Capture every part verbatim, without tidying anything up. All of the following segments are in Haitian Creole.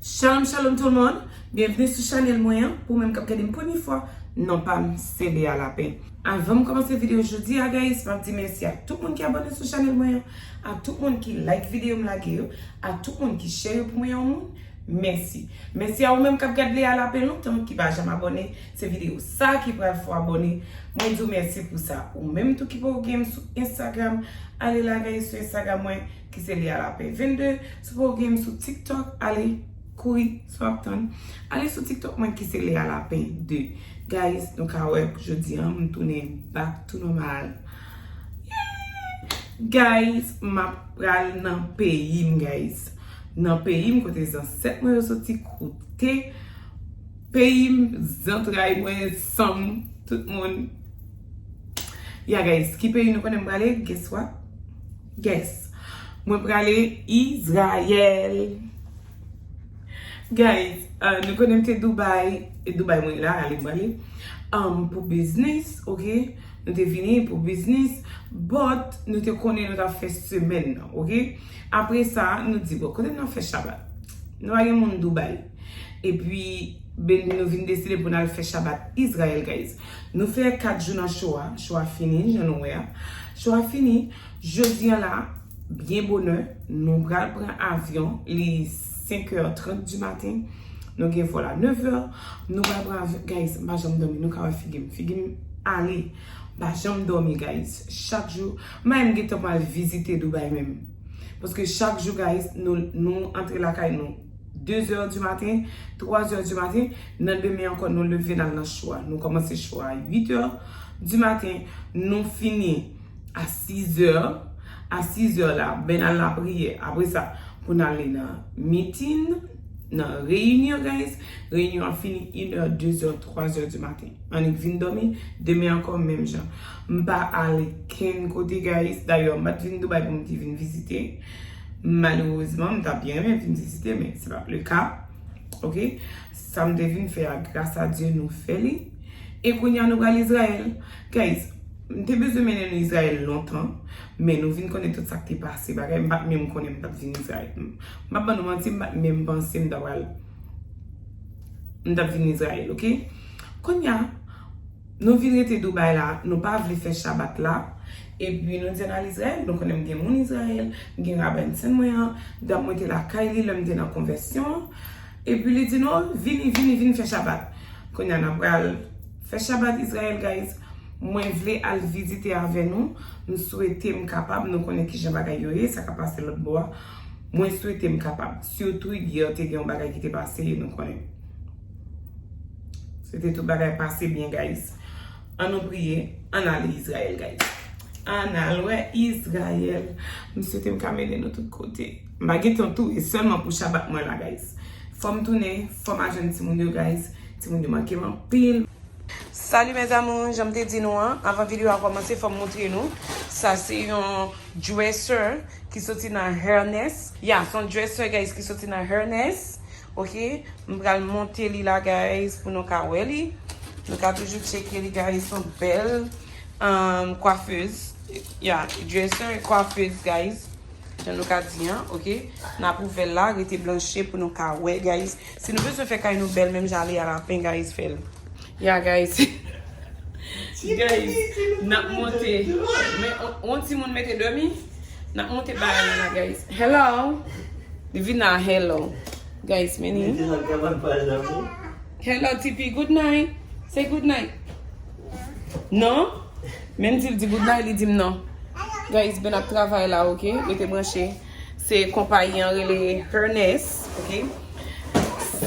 Shalom, shalom tout le monde. Byenveni sou chanèl mwen an. Pou menm k ap gade m premye fwa, non pa m se Lea Lapin. Avan m kòmanse videyo jodi a, guys, m ap di mèsi a tout moun ki abòne sou chanèl mwen an, a tout moun ki like videyo m lage yo, a tout moun ki share yo pou mwen yon moun. Mèsi. Mèsi a ou menm k ap gade Lea Lapin lontan, ki pa janm abòne. Se videyo sa ki pral fè w abòne. Mwen di w mèsi pou sa. Ou menm tou ki poko gen m sou Instagram, ale lage sou Instagram mwen, ki se Lea Lapin vennde. Si w poko gen m sou TikTok, ale kouri, sa w ap tann. Ale sou TikTok mwen, ki se Lea Lapin de. Guys, nou ka wè jodi an, m tounen back to normal. Yeah! Guys, m ap pral nan peyi m, guys. Nan peyi m, kote zansèt mwen yo soti, kote peyi m, zantray mwen, san m, tout moun. Ya, guys, ki peyi nou konnen m prale? Guess what? Guess. Mwen prale Izrayèl. Guys, uh, nou konnen m te Dubai, e Dubai mwen la, ale m prale, um, pou biznis, ok? Nou te vini pou biznis, but nou te konnen nou t ap fè semèn nan, ok? Apre sa, nou di, bon, kote n ap fè Shabbat? Nou pa gen moun Dubai. Epi, ben, nou vin deside pou n al fè Shabbat Izrayèl, guys. Nou fè kat jou nan show a. Show a fini, jan nou wè a. Show a fini. Jodi a la, byen bonè, nou pral pran avyon. Li senk è trant di maten. Nou gen vòl a nèf è. Nou pral pran avyon. Guys, m pa janm dòmi. Nou ka wè figi m. Figi m ale. M pa janm dòmi, guys. Chak jou, m pa menm gen tan pou m al vizite Dubai menm. Paske chak jou, guys, nou, nou antre lakay nou de zè di maten, twa zè di maten, nan demen ankò nou leve n al nan show a. Nou kòmanse show a uit è di maten, nou fini a sis è. A sis è la, ben n al lapriyè. Apre sa, pou n ale nan mitin, nan reyinyon, guys. Reyinyon an fini inè, dezè, twa zè di maten. Annik vin dòmi, demen ankò menm jan. M pa ale kenn kote, guys. Dayè, m pa t vin Dubai pou m te vin vizite. Malerezman, m ta byen renmen vin vizite, men se pa le ka. Ok? Sa m te vin fè a, gras a Dye, nou fè li. E kounye a, nou pral Izrayèl. Guys, m te bezwen mennen nou Izrayèl lontan, men nou vin konnen tout sa k te pase. Bagay, m pa t menm konnen m t ap vin Izrayèl. M, m pa ban nou manti, m pa t menm panse m ta pral, m t ap vin Izrayèl, ok? Kounye a, nou vin rete Dubai la, nou pa vle fè Shabbat la. Epi nou di n al Izrayèl, nou konnen m gen moun Izrayèl, m gen Rabbi Hanson mwen an, m t ap monte lakay li lè m te nan konvèsyon an. Epi li di nou, vini, vini, vin fè Shabbat. Kounye a, n ap pral fè Shabbat Izrayèl, guys. Mwen vle al vizite avè nou. M swete m kapab, nou konnen kijan bagay yo ye, sa ka pase lòt bò a. Mwen swete m kapab. Sitou yè, te gen yon bagay ki te pase, nou konnen. Swete tout bagay pase byen, guys. Ann nou priye, ann ale Izrayèl, guys. Ann al wè Izrayèl. M swete m ka mennen nou tout kote. M pa gen tan tou, e sèlman pou Shabbat mwen la, guys. Fò m tounen, fò m al jwenn timoun yo, guys. Timoun yo manke m anpil. Salut mes amours, jan m te di nou an, avan videyo a kòmanse, fò m montre nou. Sa se yon dresser ki soti nan Hermes. Ya, se yon dresser, guys, ki soti nan Hermes. Ok, m pral monte li la, guys, pou nou ka wè li. Nou ka toujou tcheke li, guys, se yon bèl, um, coiffeuse. Ya, dresser e coiffeuse, guys. Jan nou ka di an, ok? N ap ouvè l la, rete branche pou nou ka wè, guys. Si nou bezwen fè kay nou bèl, menm jan Lea Lapin, guys, fè l. Ya, guys. Guys, n ap monte. Men, on, on timoun mete dòmi. N ap monte bagay la, guys. Hello. Li vin la, hello. Guys, men li. Hello, T P. Good night. Say good night. Non? Menm si l di good night, li di m non. Guys, Ben ap travay la, ok? Rete branche. Se konpayi an rele Hermes, ok?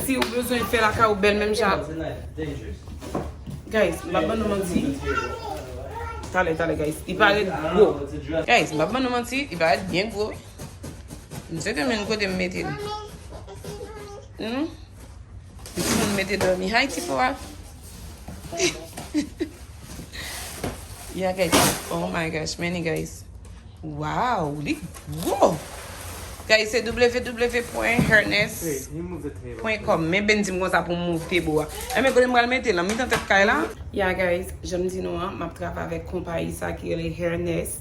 Si w bezwen fè lakay ou bèl menm jan. Guys, m pa ban nou manti. Talè, talè, guys. Li parèt gwo. Guys, m pa ban nou manti, li parèt byen gwo. M se te menm kote m mete l. Hmm? Li timoun mete dòmi. Hi, Tipoa. Yeah, guys. Oh my gosh, many guys. Wow, li gwo. Guys, se w w w point hernes point com. Men Ben di m konsa pou m move table a. E men kote m pral mete l, nan mitan tèt kay la. Yeah, guys, jan m di nou an, m ap travay avèk konpayi sa ki rele Hernes.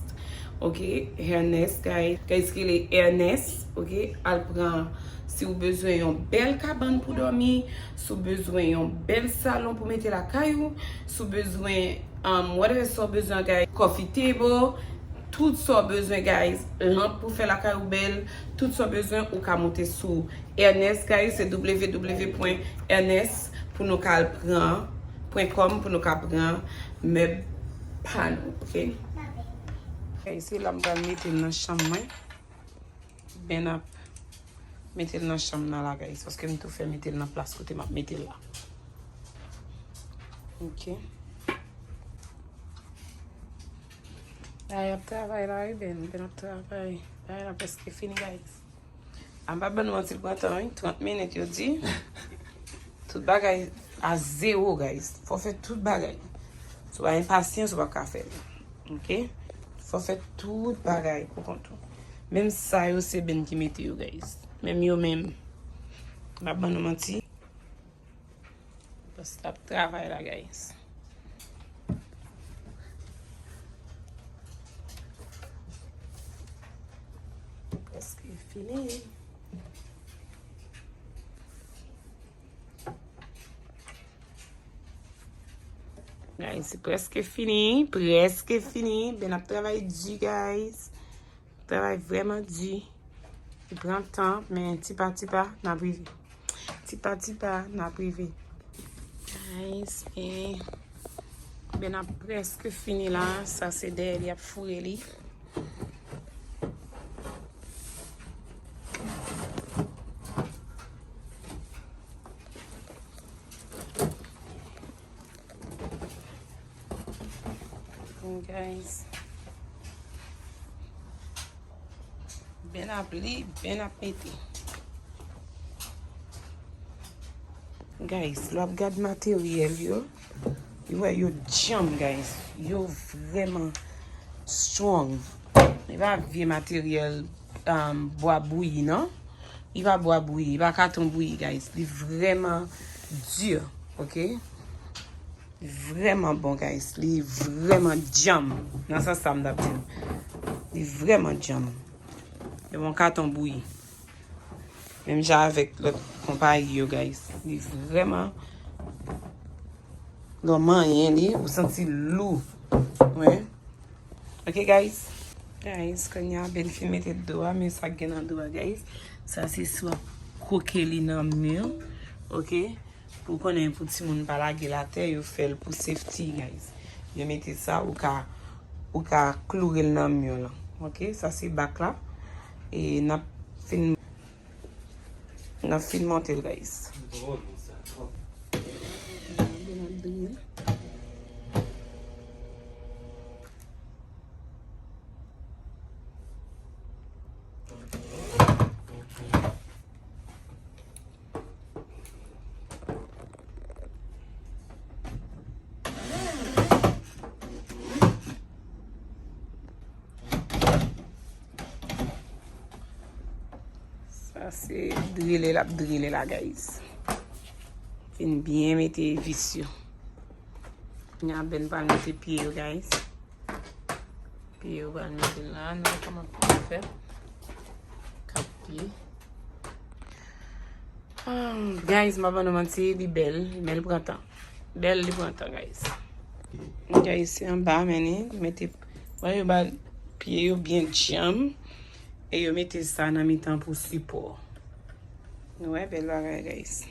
Ok, Hernes, guys. Guys, ki rele Hernes. Ok, al pran. Si w bezwen yon bèl kabann pou dòmi, si w bezwen yon bèl salon pou mete lakay ou, si w bezwen, um, whatever sa w bezwen, guys, coffee table, tout sa w bezwen, guys, lanp pou fè lakay ou bèl, tout sa w bezwen, ou ka monte sou Ernest, guys, se w w w pwen ernest pou nou ka al pran, pwen kòm pou nou ka pran mèb pa nou, ok? Guys, se la m pral mete l nan chanm mwen. Ben ap mete l nan chanm nan la, guys, paske m tou fè mete l nan plas kote m ap mete l la. Ok. Ay, ap travay la, wi, Ben. Ben ap travay. Travay la prèske fini, guys. A m pa ban nou manti, l pran tan, wi. Trant minit, yo di. Tout bagay a zewo, guys. Fò fè tout bagay. Si w pa enpasyans, ou p ap ka fè l. Ok? Fò fè tout bagay pou kont ou. Menm sa yo, se Ben ki mete yo, guys. Menm yo menm. M p ap ban nou manti. Bòs la ap travay la, guys. Prèske fini. Guys, se prèske fini, prèske fini. Ben ap travay di, guys. Travay vrèman di. Li pran tan, men ti pa ti pa, n ap rive. Ti pa ti pa, n ap rive. Guys, e Ben ap prèske fini la. Sa se dèyè li ap foure li. Guys. Ben ap li, Ben ap mete. Guys, lè w ap gad materyèl yo, ou wè yo djanm, guys. Yo vrèman strong. Li pa vye materyèl, um, bwa bouyi, non. Li pa bwa bouyi, li pa katon bouyi, guys. Li vrèman di, ok? Li vrèman bon, guys. Li vrèman djanm. Nan sans sa m t ap di. Li vrèman djanm. Li bon katon bouyi. Menm jan avèk lòt konpayi yo, guys. Li vrèman, lè w manyen li, ou santi l lou. Wi. Ok, guys. Guys, kounye a Ben fin mete do a, men sa k gen nan do a, guys. Sa se si w ap kwoke li nan mi. Ok. Pou w konnen pou timoun pa lage l atè, yo fè l pou safety, guys. Yo mete sa, ou ka, ou ka kloure l nan mi lan. Ok, sa se bak la. E n ap fin, n ap fin monte l, guys. Sa se drile l ap drile la, guys. Fin byen mete vis yo. Nya Ben pral mete pye yo, guys. Pye yo pral mete la, nou wè kòman pou fè. Kat pye. Ah, guys, m pa ban nou manti, li bèl, men li pran tan. Bèl, li pran tan, guys. Guys, se anba, men li mete, wè yo ba pye yo byen djanm, e yo mete sa nan mitan pou sipò. Nou wè, bèl bagay, guys.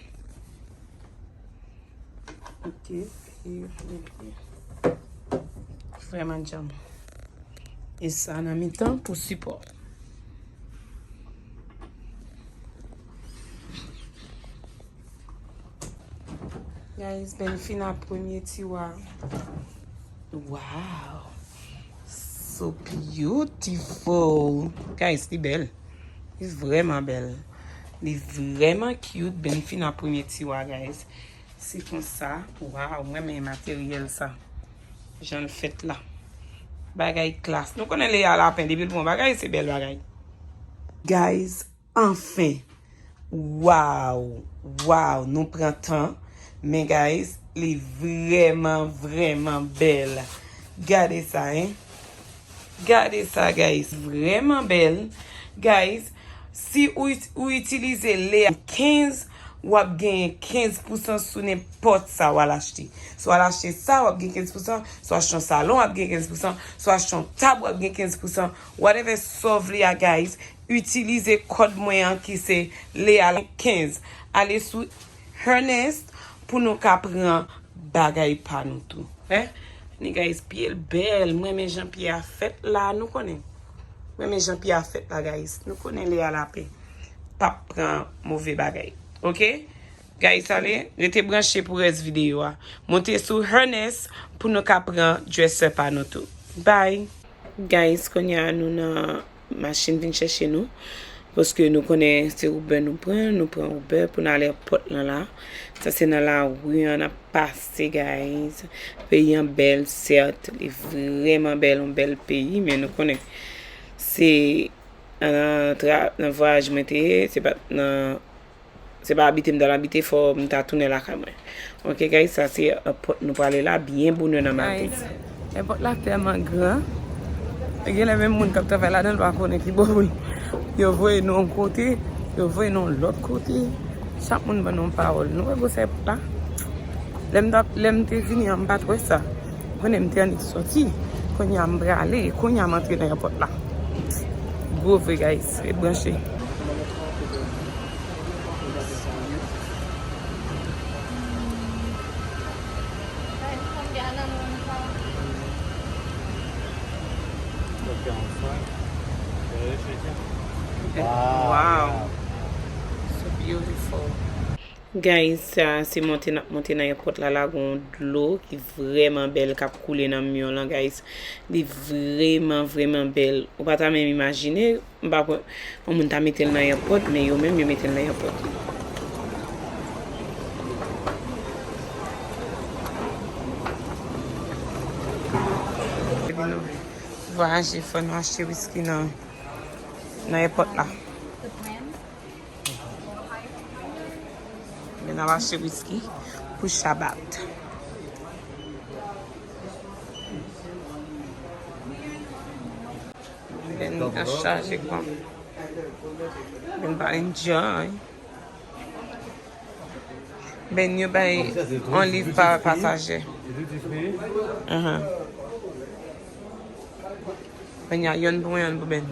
Ok, e, e, e. Vrèman djanm. E sa nan mitan pou sipò. Guys, Ben fin a premye tiwa. Wow. So beautiful. Guys, li bèl. Li vrèman bèl. Li vrèman cute. Ben fin a premye tiwa, guys. Se konsa. Waw, mwen renmen materyèl sa. Jan l fèt la. Bagay klas. Nou konnen Lea Lapin, depi l pran bagay, se bèl bagay. Guys, anfen. Waw, waw, nou pran tan. Men, guys, li vrèman, vrèman bèl. Gade sa, hein. Gade sa, guys. Vrèman bèl. Guys, Si ou, ou itilize Lea kenz, w ap genyen kenz pousan sou nenpòt sa w al achte. Si w al achte sa, w ap gen kenz pousan. Si w achte yon salon, w ap gen kenz pousan. Si w achte yon tab, w ap gen kenz pousan. Whatever sa w vle a, guys, itilize kòd mwen an ki se Lea kenz. Ale sou Hernest pou nou ka pran bagay pa nou tou. Hein? Ni guys, pye l bèl. Mwen renmen jan pye a fèt la, nou konnen. Mwen renmen jan pye a fèt la, guys. Nou konnen Lea Lapin p ap pran move bagay. Oke? Guys, ale, rete branche pou rès videyo a. Monte sou Hernest pou nou ka pran dresser pa nou tou. Bye! Guys, kounye a nou nan machin vin chèche nou. Paske nou konnen se Uber nou pran, nou pran Uber pou n al èpòt lan la. Sa se nan lari an n ap pase, guys. Peyi an bèl, sèt, li vrèman bèl, yon bèl peyi, men nou konnen se nan tra-, nan vwayaj mwen te ye, se pa t nan Se pa abite m t al abite, fò m ta tounen lakay mwen. Ok, guys, sa se èpòt nou prale la, byen bonè nan maten. Guys, èpòt la tèlman gran. Genlè menm moun k ap travay ladan l pa konnen ki bò pou l. Yo voye nou yon kote, yo voye nou yon lòt kote. Chak moun ban nou yon pawòl. Nou wè gwosè èpòt la? Lè m t ap, lè m te vini an, m pa t wè sa. Konnen m te annik sòti. Kounye a m prale. Kounye a m antre nan èpòt la. Gwo vre, guys. Ret branche. Wow. So beautiful. Guys, sa se monte n ap monte nan èpòt la, la gon dlo ki vrèman bèl k ap koule nan mi an lan, guys. Li vrèman, vrèman bèl. Ou pa ta menm imajine, m pa kwè yon moun ta mete l nan èpòt, men yo menm yo mete l nan èpòt. Epi nou vwayaje, fò nou achte wiski nan, nan èpòt la. Men n ap achte wiski pou Shabbat. Ben ap chaje kòm. Ben pa enjoy. Ben yo bay yon liv pa pasaje. Ahan. Kounye a, yonn pou mwen, yonn pou Ben.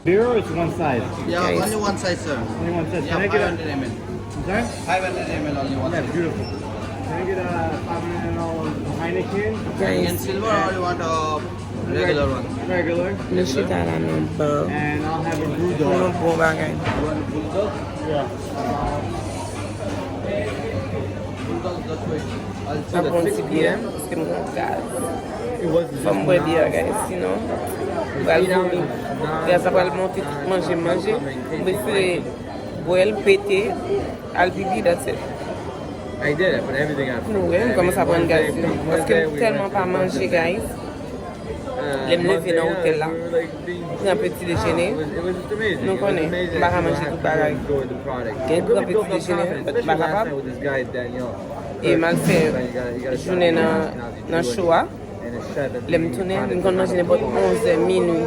Beer or it's one size? Yeah, guys. Only one size, sir. Only one size. Yeah, can I get a five hundred M L. I'm sorry? Five hundred M L, only one size. Yeah, beautiful. Can I get a five hundred M L Heineken? Guys. And silver, or you want a regular one? Regular. Nou chita la nan bar. And I'll have a Brewdog. Pou nou bon bagay. You want a Brewdog? Yeah. Brewdog, that's right. N ap pran yon ti byè, paske m gen gaz. Fò m bwè byè a, guys, sinon m pral vomi. Gaz la pral monte tout manje m manje. M prefere bwè l, pete, al pipi, that's it. Nou wè, m kòmanse ap pran gaz tou. Paske m tèlman pa manje, guys. Lè m leve nan otèl la, pran peti dejene. Nou konnen, m pa ka manje tout bagay. Gen pran peti dejene, but m pa kapab. E m al fè jounen nan, nan cho a. Lè m tounen, m konn manje nenpòt onzè, minui.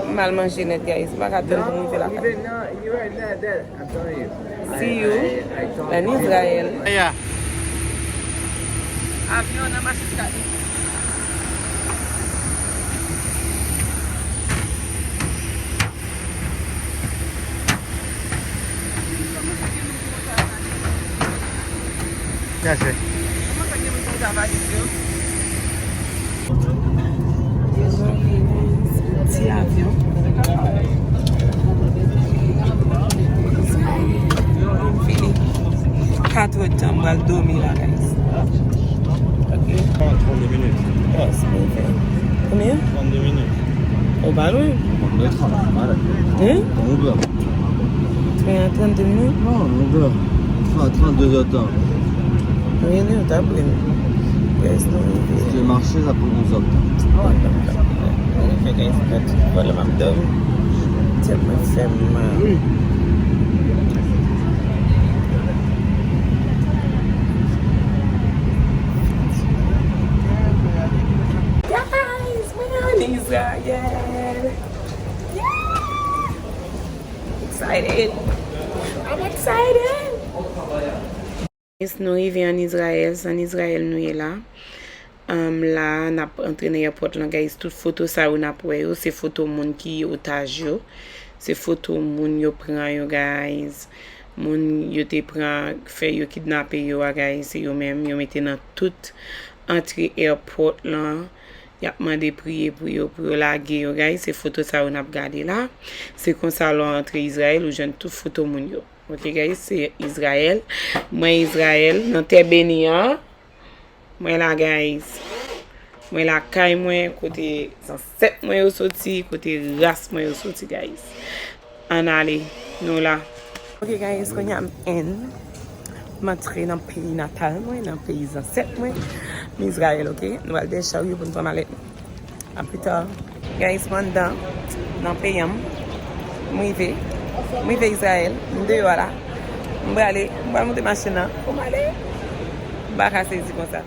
M al manje nèt, guys. M pa ka tann pou m rive lakay. See you an Israel. Yeah. Avyon nan mache sou kat li. Chache. Ti avyon. Fini. Kat è tan, m pral dòmi la, guys. Ok. Trannde minit. Yes, men fè. Konbyen? Trannde minit. Ou pa lwen? Trannde, trannde, malad. Hein? Bon, ou bè. Trannde minit? Non, nou bè. Trannde, trannde zè tan. Really? Ou ta plen. Guys, nou rive. Paske mache, sa pran yon zè tan. Mwen fè guys, gad vòlè m ap dòmi. Tèt mwen fè mal. Guys, mwen ann Izrayèl. Yeah! Guys, nou rive ann Izrayèl, se ann Izrayèl nou ye la. Anm, la, n ap antre nan airport lan, guys. Tout foto sa yo n ap wè yo, se foto moun ki otaj yo. Se foto moun yo pran yo, guys. Moun yo te pran, fè yo kidnape yo a, guys. Se yo menm, yo mete nan tout antre airport lan. Y ap mande priye pou yo, pou yo lage yo, guys. Se foto sa yo n ap gade la. Se konsa lè w antre Izrayèl, ou jwenn tout foto moun yo. Ok, guys, se Izrayèl. Mwen Izrayèl, nan tè beni an. Mwen la, guys. Mwen lakay mwen, kote zansèt mwen yo soti, kote ras mwen yo soti, guys. Ann ale, nou la. Ok, guys, kounye a m in. M antre nan peyi natal mwen, nan peyi zansèt mwen. M Izrayèl, ok? Nou al dèyè charyo pou n pran malèt nou. A pli ta. Guys, m anndan, nan peyi m. M rive. M rive Izrayèl. M deyò a la. M prale. M pral monte machin nan. Pou m ale. M pa ka sezi konsa.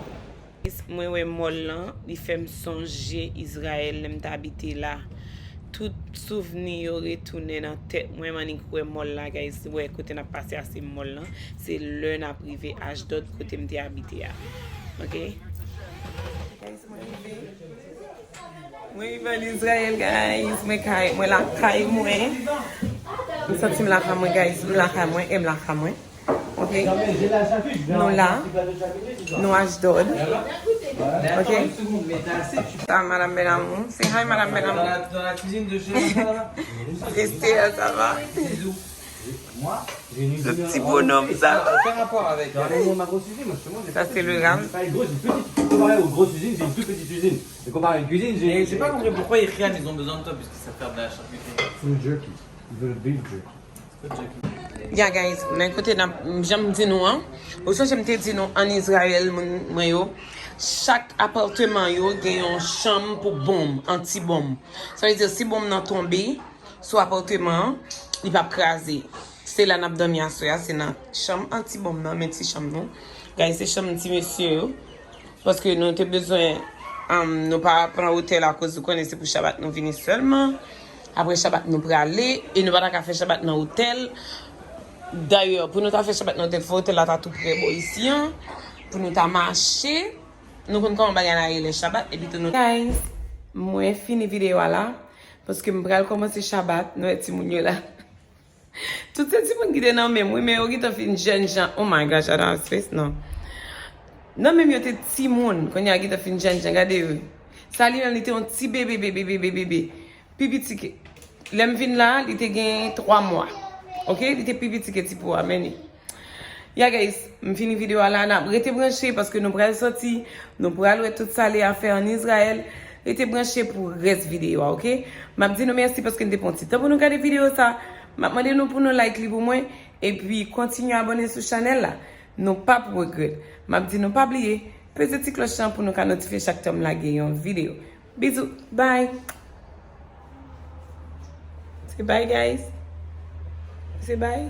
Mwen wè mòl lan, li fè m sonje Izrayèl lè m t abite la. Tout souvni yo retounen nan tèt mwen, m annik wè mòl la, guys. Wè kote n ap pase a, se mòl lan. Se lè n ap rive Ashdod, kote m te abite a. Ok? Guys, mwen rive. Mwen rive ann Izrayèl, guys. Mwen kay, mwen lakay mwen. M santi m lakay mwen, guys. M lakay mwen, e m lakay mwen. Ok? Nou la. Nou Ashdod. Ok? Sa, Madame Bel Amour. Say hi, Madame Bel Amour. Dans la, dans la cuisine de chez Esther, ça va? Moi, j'ai une usine. Le petit bonhomme, ça. Aucun rapport avec. Dans mon, ma grosse usine, moi, justement, j'ai. Ça, c'est le ram. Pas une grosse, une petite. Comparé aux grosses usines, c'est une plus petite usine. Mais comparé à une cuisine, j'ai. Et j'ai pas compris pourquoi Irian, ils ont besoin de toi, puisqu'ils savent faire de la charcuterie. Food jerky. Ils veulent beef jerky. Ya, guys, men kote n ap, jan m di nou an, ou sonje m te di nou ann Izrayèl, moun mwen yo, chak apatman yo gen yon chanm pou bonm, anti bonm. Sa vle di, si bonm nan tonbe sou apatman an, li p ap kraze. Se la n ap dòmi aswè a, se nan chanm anti bonm nan, men ti chanm nou. Guys, se chanm ti mesye yo. Paske nou te bezwen, um, nou pa pran otèl akoz ou konnen se pou Shabbat nou vini sèlman. Apre Shabbat nou prale, e nou pa ta ka fè Shabbat nan otèl. Dayè, pou nou ta fè Shabbat nan otèl, fò otèl la ta tou pre bò isi an, pou nou ta mache. Nou konn kòman bagay la ye lè Shabbat, epi tou nou. Guys, mwen fini videyo a la, paske m pral kòmanse Shabbat, nou wè timoun yo la. Tout se timoun ki te nan men m, wi, men yo gentan fin jènjan. Oh my gosh, I don't have space, non. Nan men m yo te timoun, kounye a gentan fin jènjan, gade yo. Sa li menm, li te yon ti bebe, bebe, bebe, bebe. Pi piti ke, lè m vin la, li te gen twa mwa. Ok, li te pi piti ke ti po a, men li. Ya, guys, m fini videyo a la, n ap rete branche paske nou pral sòti, nou pral wè tout sa li a fè ann Izrayèl. Rete branche pou rès videyo a, ok? M ap di nou mèsi paske n te pran ti tan pou nou gade videyo sa. M ap mande nou pou nou like li pou mwen, epi kontinye abòne sou chanèl la. Nou p ap regrèt. M ap di nou pa bliye, peze ti klòch lan pou nou ka notifye chak tan m lage yon videyo. Bizou, bye! Say bye, guys. Say bye.